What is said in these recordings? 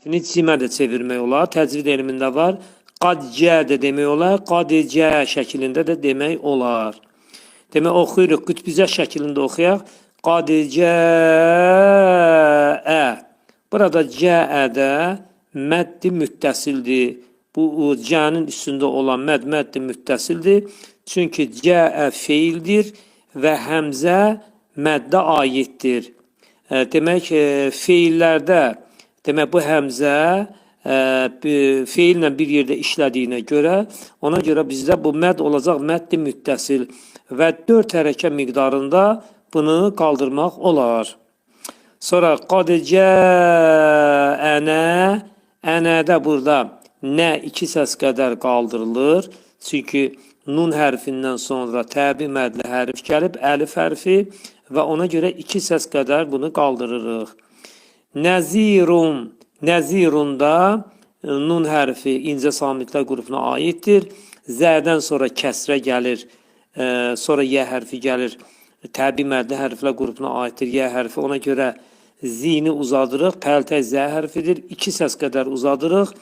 Hərfini cimə də çevirmək olar. Təcvid elmində var. Qad cə də demək olar, qad cə şəklində də demək olar. Demək oxuyuruq, qütbüzə şəklində oxuyaq. Qad cəə. Burada cəədə məddi müttəsildir. Bu cənin üstündə olan məd məddi müttəsildir. Çünki cəə feildir və həmzə məddə aiddir. Demək feillərdə demək bu həmzə feillə bir yerdə işlədiyinə görə, ona görə bizdə bu məd olacaq məddi müttəsil və 4 hərəkə miqdarında bunu qaldırmaq olar. Sonra qad cəənə, ənədə burada nə iki səs qədər qaldırılır. Çünki nun hərfindən sonra təbi mədli hərf gəlib, əlif hərfi və ona görə iki səs qədər bunu qaldırırıq. Nəzirun, nəzirunda nun hərfi incə samitlər qrupuna aiddir. Zədən sonra kəsrə gəlir, sonra yə hərfi gəlir. Təbi mədli hərflər qrupuna aiddir yə hərfi. Ona görə zini uzadırıq. Pəltək zə hərfidir. İki səs qədər uzadırıq.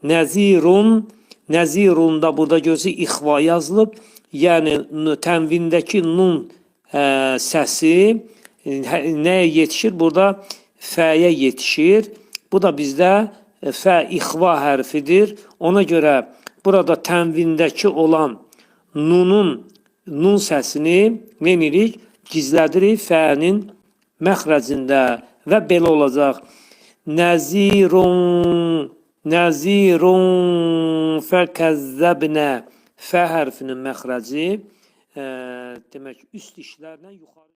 Nəzirun, nəzirunda burada görürsünüz ixva yazılıb. Yəni tənvindəki nun səsi nəyə yetişir? Burada fəyə yetişir. Bu da bizdə fə ixva hərfidir. Ona görə burada tənvindəki olan nunun nun səsini nə edirik? Gizlədirik fənin məxrəcində və belə olacaq. Nəzirun, nəzirun fəkəzzəbnə. Fə hərfinin məxrəci demək üst dişlərlə yuxarı.